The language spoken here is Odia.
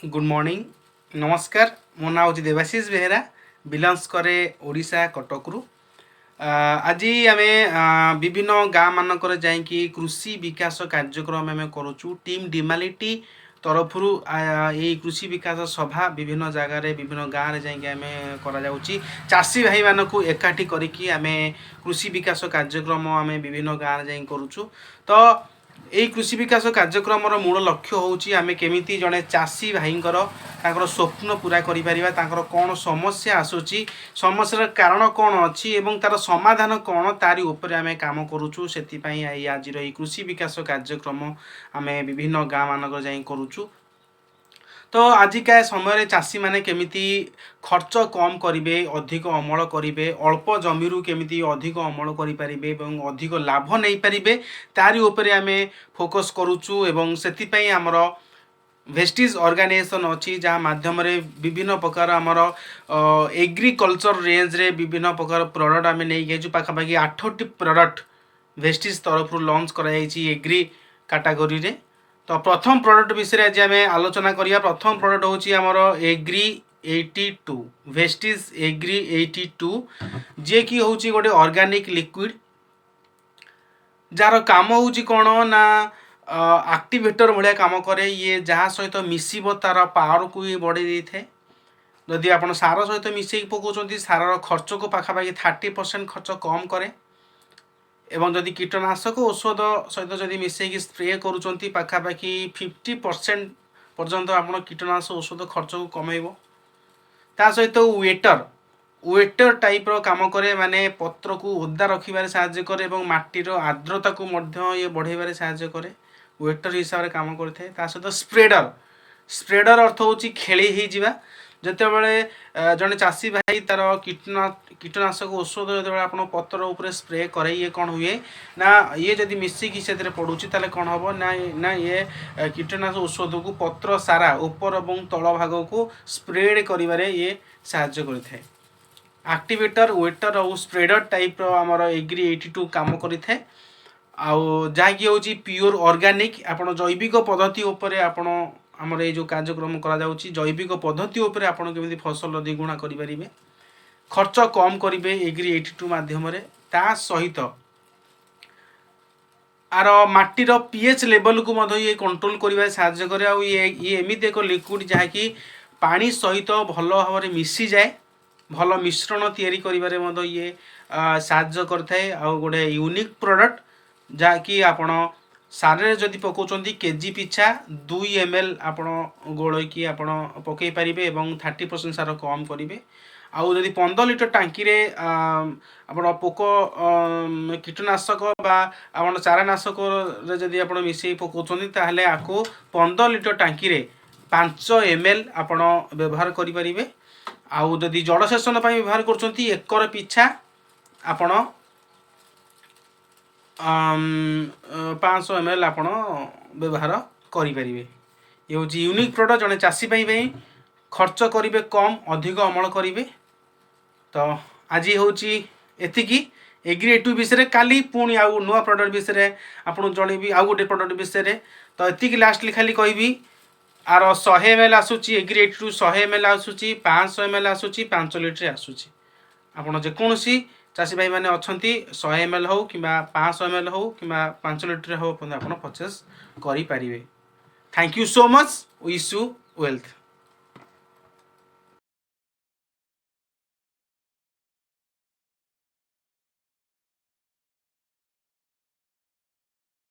Good morning, ନମସ୍କାର। ମୋ ନାଁ ହେଉଛି ଦେବାଶିଷ ବେହେରା, ବିଲଙ୍ଗସ୍ କରେ ଓଡ଼ିଶା କଟକରୁ। ଆଜି ଆମେ ବିଭିନ୍ନ ଗାଁ ମାନଙ୍କରେ ଯାଇକି କୃଷି ବିକାଶ କାର୍ଯ୍ୟକ୍ରମ ଆମେ କରୁଛୁ। ଟିମ୍ ଡିମାଲିଟି ତରଫରୁ ଏଇ କୃଷି ବିକାଶ ସଭା ବିଭିନ୍ନ ଜାଗାରେ, ବିଭିନ୍ନ ଗାଁରେ ଯାଇକି ଆମେ କରାଯାଉଛି। ଚାଷୀ ଭାଇମାନଙ୍କୁ ଏକାଠି କରିକି ଆମେ କୃଷି ବିକାଶ କାର୍ଯ୍ୟକ୍ରମ ଆମେ ବିଭିନ୍ନ ଗାଁରେ ଯାଇ କରୁଛୁ। ତ ଏଇ କୃଷି ବିକାଶ କାର୍ଯ୍ୟକ୍ରମର ମୂଳ ଲକ୍ଷ୍ୟ ହେଉଛି, ଆମେ କେମିତି ଜଣେ ଚାଷୀ ଭାଇଙ୍କର ତାଙ୍କର ସ୍ୱପ୍ନ ପୂରା କରିପାରିବା, ତାଙ୍କର କ'ଣ ସମସ୍ୟା ଆସୁଛି, ସମସ୍ୟାର କାରଣ କ'ଣ ଅଛି ଏବଂ ତା'ର ସମାଧାନ କ'ଣ, ତାରି ଉପରେ ଆମେ କାମ କରୁଛୁ। ସେଥିପାଇଁ ଏଇ ଆଜିର ଏଇ କୃଷି ବିକାଶ କାର୍ଯ୍ୟକ୍ରମ ଆମେ ବିଭିନ୍ନ ଗାଁ ମାନଙ୍କରେ ଯାଇ କରୁଛୁ। ତ ଆଜିକା ସମୟରେ ଚାଷୀମାନେ କେମିତି ଖର୍ଚ୍ଚ କମ୍ କରିବେ, ଅଧିକ ଅମଳ କରିବେ, ଅଳ୍ପ ଜମିରୁ କେମିତି ଅଧିକ ଅମଳ କରିପାରିବେ ଏବଂ ଅଧିକ ଲାଭ ନେଇପାରିବେ, ତାରି ଉପରେ ଆମେ ଫୋକସ୍ କରୁଛୁ। ଏବଂ ସେଥିପାଇଁ ଆମର ଭେଷ୍ଟିଜ୍ ଅର୍ଗାନାଇଜେସନ୍ ଅଛି, ଯାହା ମାଧ୍ୟମରେ ବିଭିନ୍ନ ପ୍ରକାର ଆମର ଏଗ୍ରିକଲଚର ରେଞ୍ଜରେ ବିଭିନ୍ନ ପ୍ରକାର ପ୍ରଡ଼କ୍ଟ ଆମେ ନେଇକି ଆସିଛୁ। ପାଖାପାଖି ଆଠଟି ପ୍ରଡ଼କ୍ଟ ଭେଷ୍ଟିଜ୍ ତରଫରୁ ଲଞ୍ଚ କରାଯାଇଛି ଏଗ୍ରି କାଟାଗୋରୀରେ। ତ ପ୍ରଥମ ପ୍ରଡ଼କ୍ଟ ବିଷୟରେ ଆଜି ଆମେ ଆଲୋଚନା କରିବା। ପ୍ରଥମ ପ୍ରଡ଼କ୍ଟ ହେଉଛି ଆମର ଏଗ୍ରି 82, ଭେଷ୍ଟିଜ୍ ଏଗ୍ରି 82, ଯିଏକି ହେଉଛି ଗୋଟେ ଅର୍ଗାନିକ୍ ଲିକ୍ୱିଡ଼, ଯାହାର କାମ ହେଉଛି କ'ଣ ନା ଆକ୍ଟିଭେଟର ଭଳିଆ କାମ କରେ। ଇଏ ଯାହା ସହିତ ମିଶିବ, ତାର ପାୱାରକୁ ଇଏ ବଢ଼େଇ ଦେଇଥାଏ। ଯଦି ଆପଣ ସାର ସହିତ ମିଶେଇକି ପକାଉଛନ୍ତି, ସାରର ଖର୍ଚ୍ଚକୁ ପାଖାପାଖି 30% ଖର୍ଚ୍ଚ କମ୍ କରେ ଏବଂ ଯଦି କୀଟନାଶକ ଔଷଧ ସହିତ ଯଦି ମିଶେଇକି ସ୍ପ୍ରେ କରୁଛନ୍ତି, ପାଖାପାଖି 50% ପର୍ଯ୍ୟନ୍ତ ଆପଣ କୀଟନାଶକ ଔଷଧ ଖର୍ଚ୍ଚକୁ କମେଇବ। ତା ସହିତ ୱେଟର ୱେଟର ଟାଇପ୍ର କାମ କରେ, ମାନେ ପତ୍ରକୁ ଓଦା ରଖିବାରେ ସାହାଯ୍ୟ କରେ ଏବଂ ମାଟିର ଆର୍ଦ୍ରତାକୁ ମଧ୍ୟ ଇଏ ବଢ଼େଇବାରେ ସାହାଯ୍ୟ କରେ। ୱେଟର ହିସାବରେ କାମ କରିଥାଏ। ତା ସହିତ ସ୍ପ୍ରେଡର। ସ୍ପ୍ରେଡର ଅର୍ଥ ହେଉଛି ଖେଳେଇ ହେଇଯିବା। ଯେତେବେଳେ ଜଣେ ଚାଷୀ ଭାଇ ତାର କୀଟନାଶକ ଔଷଧ ଯେତେବେଳେ ଆପଣ ପତ୍ର ଉପରେ ସ୍ପ୍ରେ କରେ, ଇଏ କ'ଣ ହୁଏ ନା, ଇଏ ଯଦି ମିଶିକି ସେଥିରେ ପଡ଼ୁଛି, ତାହେଲେ କ'ଣ ହେବ ନା ଇଏ କୀଟନାଶକ ଔଷଧକୁ ପତ୍ର ସାରା ଉପର ଏବଂ ତଳ ଭାଗକୁ ସ୍ପ୍ରେଡ୍ କରିବାରେ ଇଏ ସାହାଯ୍ୟ କରିଥାଏ। ଆକ୍ଟିଭେଟର, ୱେଟର ଆଉ ସ୍ପ୍ରେଡର ଟାଇପ୍ର ଆମର ଏଗ୍ରି 82 କାମ କରିଥାଏ। ଆଉ ଯାହାକି ହେଉଛି ପିଓର ଅର୍ଗାନିକ୍। ଆପଣ ଜୈବିକ ପଦ୍ଧତି ଉପରେ ଆପଣ ଆମର ଏଇ ଯେଉଁ କାର୍ଯ୍ୟକ୍ରମ କରାଯାଉଛି, ଜୈବିକ ପଦ୍ଧତି ଉପରେ ଆପଣ କେମିତି ଫସଲ ଦ୍ୱିଗୁଣା କରିପାରିବେ, ଖର୍ଚ୍ଚ କମ୍ କରିବେ ଏଗ୍ରି 82 ମାଧ୍ୟମରେ। ତା ସହିତ ଆର ମାଟିର ପିଏଚ୍ ଲେବଲକୁ ମଧ୍ୟ ଇଏ କଣ୍ଟ୍ରୋଲ କରିବାରେ ସାହାଯ୍ୟ କରେ। ଆଉ ଇଏ ଏମିତି ଏକ ଲିକ୍ୱିଡ଼, ଯାହାକି ପାଣି ସହିତ ଭଲ ଭାବରେ ମିଶିଯାଏ। ଭଲ ମିଶ୍ରଣ ତିଆରି କରିବାରେ ମଧ୍ୟ ଇଏ ସାହାଯ୍ୟ କରିଥାଏ। ଆଉ ଗୋଟେ ୟୁନିକ୍ ପ୍ରଡ଼କ୍ଟ, ଯାହାକି ଆପଣ ସାରରେ ଯଦି ପକାଉଛନ୍ତି, କେଜି ପିଛା 2 ଏମ୍ ଏଲ୍ ଆପଣ ଗୋଳେଇକି ଆପଣ ପକାଇ ପାରିବେ ଏବଂ 30% ସାର କମ୍ କରିବେ। ଆଉ ଯଦି 15 ଲିଟର ଟାଙ୍କିରେ ଆପଣ ପୋକ କୀଟନାଶକ ବା ଆପଣ ଚାରାନାଶକରେ ଯଦି ଆପଣ ମିଶେଇ ପକାଉଛନ୍ତି, ତାହେଲେ ଆକୁ 15 ଲିଟର ଟାଙ୍କିରେ 5 ଏମ୍ ଏଲ୍ ଆପଣ ବ୍ୟବହାର କରିପାରିବେ। ଆଉ ଯଦି ଜଳସେଚନ ପାଇଁ ବ୍ୟବହାର କରୁଛନ୍ତି, ଏକର ପିଛା ଆପଣ 500 ଏମ୍ ଏଲ୍ ଆପଣ ବ୍ୟବହାର କରିପାରିବେ। ଇଏ ହେଉଛି ୟୁନିକ୍ ପ୍ରଡ଼କ୍ଟ ଜଣେ ଚାଷୀ ପାଇଁ। ଖର୍ଚ୍ଚ କରିବେ କମ୍, ଅଧିକ ଅମଳ କରିବେ। ତ ଆଜି ହେଉଛି ଏତିକି ଏଗ୍ରି 82 ବିଷୟରେ। କାଲି ପୁଣି ଆଉ ନୂଆ ପ୍ରଡ଼କ୍ଟ ବିଷୟରେ ଆପଣଙ୍କୁ ଜଣେଇବି, ଆଉ ଗୋଟେ ପ୍ରଡ଼କ୍ଟ ବିଷୟରେ। ତ ଏତିକି ଲାଷ୍ଟଲି ଖାଲି କହିବି, ଆର 100 ଏମ୍ ଏଲ୍ ଆସୁଛି, ଏଗ୍ରି 82 100 ଏମ୍ ଏଲ୍ ଆସୁଛି, 500 ଏମ୍ ଏଲ୍ ଆସୁଛି, 5 ଲିଟର ଆସୁଛି। ଆପଣ ଯେକୌଣସି ଚାଷୀ ଭାଇମାନେ ଅଛନ୍ତି, 100 ଏମ୍ ଏଲ୍ ହଉ କିମ୍ବା 500 ଏମ୍ ଏଲ୍ ହଉ କିମ୍ବା 5 ଲିଟର ହଉ, ଆପଣ ପରଚେସ୍ କରିପାରିବେ। Thank you so much, wish you wealth.